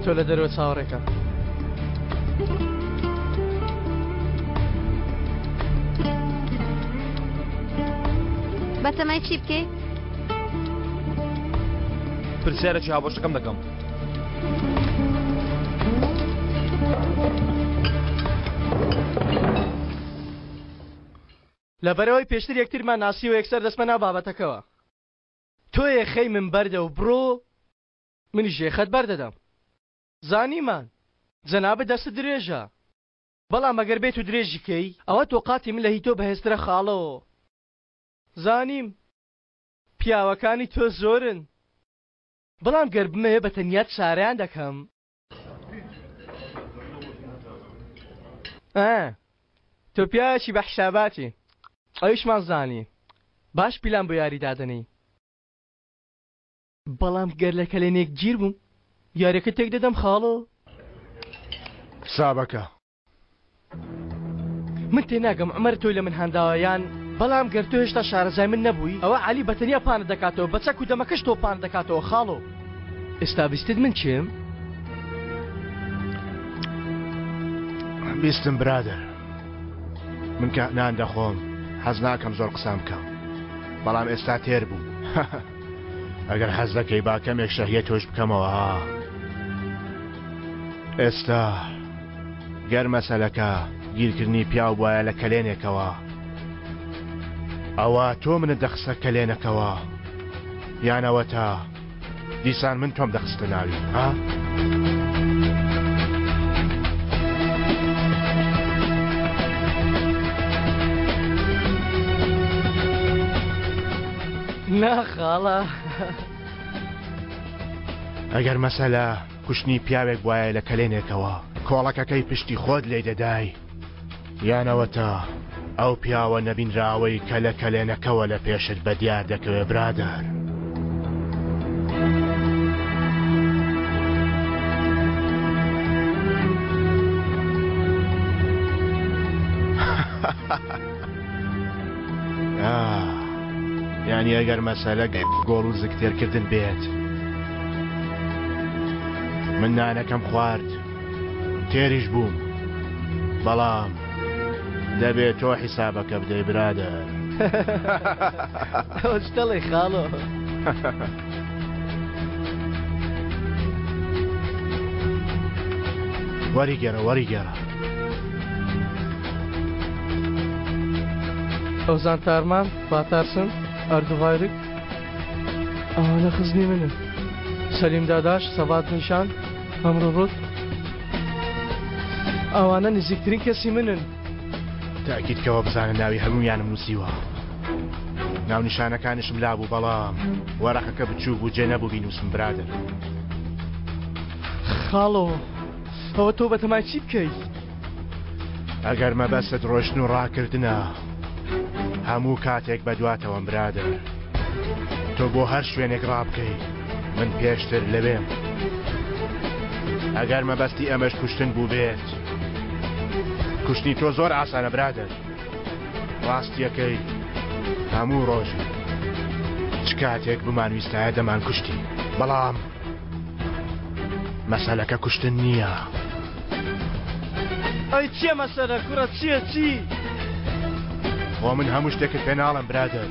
تۆ لە دەرەوە چاوەڕێکە. بەتەمای چی بکەی؟ پرسیارێکی هاوبەشەکەم دەکەم. لەبەرئەوەی پێشتر یەکترمان ناسیوە یەکسەر دەچمە ناو بابەتەکەوە. تۆ یەخەی من بەردە و بڕۆ منیش یەخەت بەردەدەم. زانیمان جەنابت دەستت درێژە بەڵام ئەگەر بێت و درێژی کەی ئەوە تۆ قاتی من لە هی تۆ بەهێزترە خاڵۆ. زانیم پیاوەکانی تۆ زۆرن بەڵام گەر بمەوێ بە تەنیا چارەیان دەکەم. ئا تۆ پیاوێکی بە حیساباتی ئەویشمان زانی باش پیلان بۆ یاری دادەنێی بەڵام گەر لە کەلێنێک گیر بووم یاریەکە تێک دەدەم خاڵۆ. حسابەکە. من تێناگەم عومەر تۆی لە من هانداوە یان بەڵام گەر تۆ هێشتا شارەزای من نەبووی ئەوە عەلی بەتەنیا پانت دەکاتەوە بە چەک و دەمەکەش تۆ پانت دەکاتەوە خاڵۆ ئێستا بیستت من کێم؟ بیستم برادەر من کە نان دەخۆم حەز ناکەم زۆر قسان بکەم بەڵام ئێستا تێر بوو ئەگەر حەز دەکەی با کەمێک شەهیە تۆش بکەمەوە ها ئێستا گەر مەسەلەکە گیرکردنی پیاو بوایە لە کەلێنێکەوە ئەوە تۆ منت دەخستە کەلێنەکەوە یان ئەوەتا دیسان من تۆم دەخستە ناوی ها؟ نا خاڵە. ئەگەر مەسەلە کوشتنی پیاوێک بوایە لە کەلێنێکەوە کۆڵەکەکەی پشتی خۆت لێی دەدای یان ئەوەتا ئەو پیاوە نەبینراوەی کە لە کەلێنەکەوە لە پێشت بە دیار دەکەوێ برادەر. یانی ئەگەر مەسەلە گۆڵ و زگتێرکردن بێت من نانەکەم خوارد تێریش بووم بەڵام دەبێت تۆ حیسابەکە بدەی برادەر. ئەوە چ دەڵێی خاڵۆ؟ وەریگێڕە وەریگێڕە. ئۆزان تارمان، باتارسن، ئەردوغایرک ئەوانە خزمی منن. سەلیم داداش، سەبات نیشان، هەمرو ڕوت ئەوانە نزیکترین کەسی منن. تاکید کەوە بزانە ناوی هەموویانم نووسیوە. ناونیشانەکانیشم لابوو بەڵام وەرەقەکە بچووک بوو جێ نەبوو بینووسم برادەر. خاڵۆ ئەوە تۆ بەتەمای چی بکەی؟ ئەگەر مەبەستت ڕۆشتن و ڕاکردنە هەموو کاتێک بەدواتەوەم برادەر تۆ بۆ هەر شوێنێک ڕابکەی من پێشتر لەوێم ئەگەر مەبەستی ئەمەش کوشتن بووبێت کوشتنی تۆ زۆر ئاسانە برادەر ڕاستیەکەی هەموو ڕۆژێک چ کاتێک بمانویستایە دەمانکوشتی بەڵام مەسەلەکە کوشتن نییە. ئەی چیە مەسەلە کوڕە چیە چی؟ خۆ من هەموو شتێکت پێ ناڵێم برادەر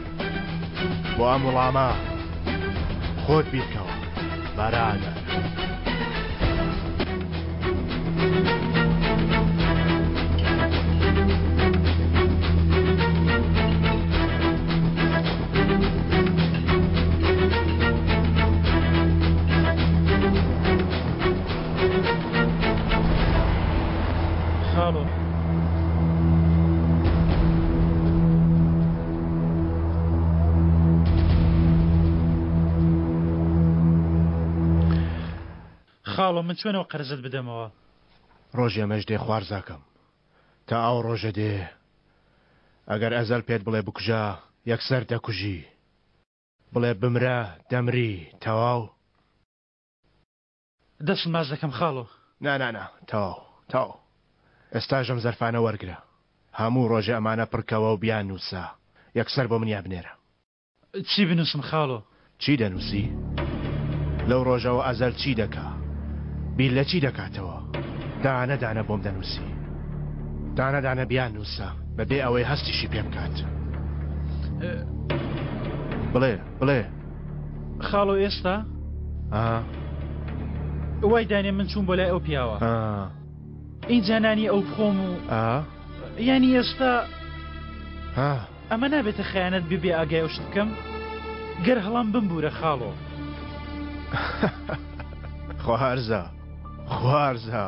بۆ ئەم وڵامە خۆت بیرکەوە بەرادەر. خاڵۆ. خاڵۆ من چۆن ئەو قەرزەت بدەمەوە؟ ڕۆژی ئەمەش دێ خوارزاکەم تا ئەو ڕۆژە دێ ئەگەر ئەزەل پێت بڵێ بکوژە یەکسەر دەکوژی بڵێ بمرە دەمری تەواو. دەستت ماچ دەکەم خاڵۆ. نا نا نا تەواو تەواو ئێستاش ئەم زەرفانە وەرگرە هەموو ڕۆژێ ئەمانە پڕکەوە و بیاننووسە یەکسەر بۆ منیان بنێرە. چی بنووسم خاڵۆ؟ چی دەنووسی؟ لەو ڕۆژەوە ئەزەل چی دەکا؟ بیر لە چی دەکاتەوە؟ دانە دانە بۆم دەنووسی. دانە دانە بیاننووسە بەبێ ئەوەی هەستیشی پێ بکات. بڵێ، بڵێ. خاڵۆ ئێستا؟ ئا. وای دانێ من چووم بۆ لای ئەو پیاوە. ئا. ئینجا نانی ئەو بخۆم و. ئا. یانی ئێستا. ها. ئەمە نابێتە خەیانەت بێ بێ ئاگای ئەو شت بکەم؟ گەر هەڵام بمبوورە خاڵۆ. خوارزا، خوارزا،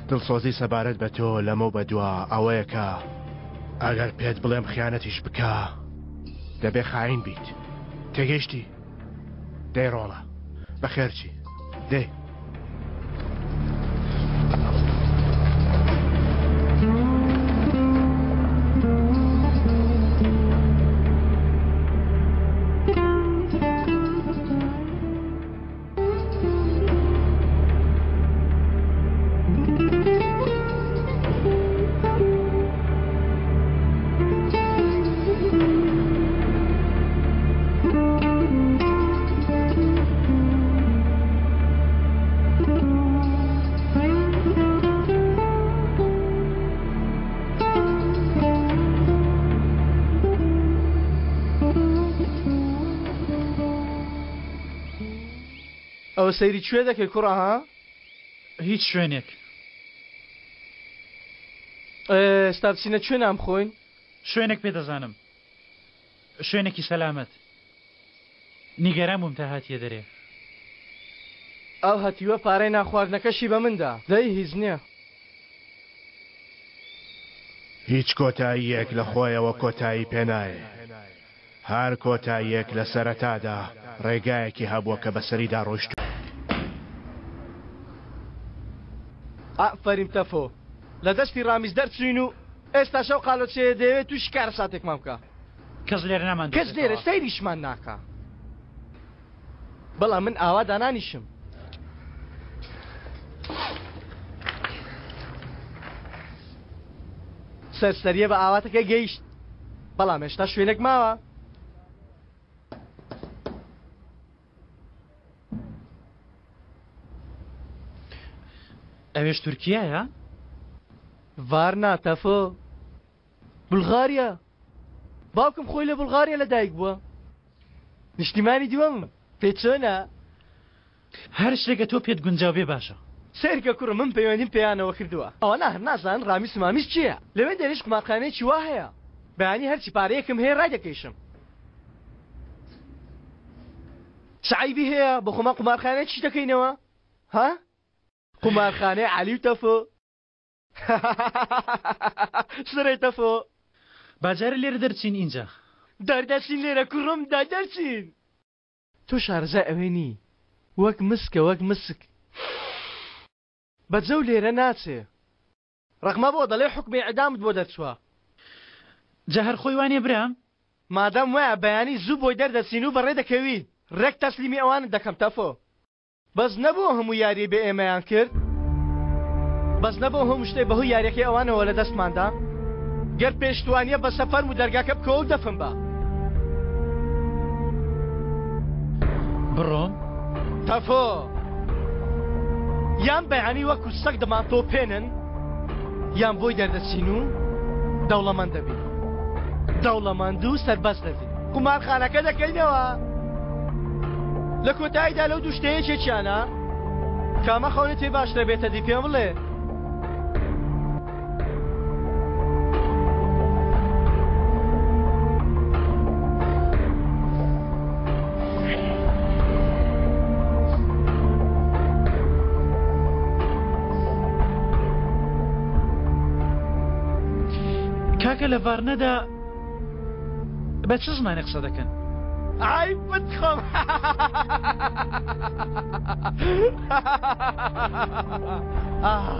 دڵسۆزی سەبارەت بە تۆ لەمەو بەدوا ئەوەیە کە ئەگەر پێت بڵێم خیانەتیش بکە دەبێ خاین بیت. تێگەیشتی؟ دەی ڕۆڵە، بەخێرچی، دەی. ئەوە سەیری کوێ دەکەی کوڕە ها؟ هیچ شوێنێک. ئێستا بچینە کوێ نان بخۆین؟ شوێنێک پێ دەزانم. شوێنێکی سەلامەت. نیگەران بووم تا هاتیە دەرێ. ئەو هەتیوە پارەی نانخواردنەکەشی بە من دا. دەی هیچ نییە. هیچ کۆتاییەک لە خۆیەوە کۆتایی پێ نایێ. هەر کۆتاییەک لە سەرەتادا ڕێگایەکی هەبووە کە بەسەریدا ڕۆیشتووە. ئافەرین تەفۆ لە دەستی ڕامیز دەرچووین و ئێستاش ئەو قالۆچەیە دەیەوێت تووشی کارەساتێکمان بکا. کەس لێرە نامان کەس لێرە دۆزێتەوە. سەیریشمان ناکا. بەڵام من ئاوا دانانیشم. سەرسەرییە بە ئاواتەکەی گەیشت. بەڵام هێشتا شوێنێک ماوە. ئەوێش تورکیایە؟ ڤارنا تەفۆ بولغاریا باوکم خۆی لە بولغاریا لەدایک بووە نیشتیمانی دووەمم پێ چۆنە؟ هەر شتێک کە تۆ پێت گونجاو بێ باشە. سەیرکە کوڕم من پەیوەندیم پێیانەوە کردووە ئەوانە هەر نازانن ڕامیس و مامیس کێیە لەوێ دەریش قومارخانەیەکی وا هەیە بەیانی هەرچی پارەیەکم هەیە ڕایدەکێشم چ عەیبی هەیە بۆ خۆمان قومارخانەیەکیش دەکەینەوە ها قومارخانەی عەلی و تەفۆ سرەی تەفۆ. با جارێ لێرە دەرچین ئینجا. دەردەچین لێرە کوڕم دەردەچین. تۆ شارەزای ئەوێ نی وەک مسکە وەک مسک. بە جەو لێرە ناچێ. ڕەقمە بۆ دەڵێ حوکمی ئیعدامت بۆ دەرچوە. جا هەر خۆی وانیە برام؟ مادام وایە بەیانی زوو بۆی دەردەچین و بەڕێ دەکەوین ڕێک تەسلیمی ئەوانت دەکەم تەفۆ. بەس نەبوو ئەو هەموو یاریەی بێ ئێمەیان کرد؟ بەس نەبوو ئەو هەموو شتەی بەهۆی یاریەکەی ئەوانەوە لە دەستمان دا؟ گەر پێشتوانیە بەسە فەرموو دەرگاکە بکەوە و دەفم بە. بڕۆم؟ تەفۆ! یان بەیانی وەکو سەگ دەمانتۆپێنن یان بۆی دەردەچین و دەوڵەمەند دەبین. دەوڵەمەند و سەربەست دەبین. قومارخانەکە دەکەینەوە. لە کۆتاییدا لەو دوو شتە یەکێکیانە کامە خەونت پێ باشترە بێتە دی پێم بڵێ. کاکە لە ڤارنەدا بە چ زمانێک قسە دەکەن؟ ئای بتخۆم.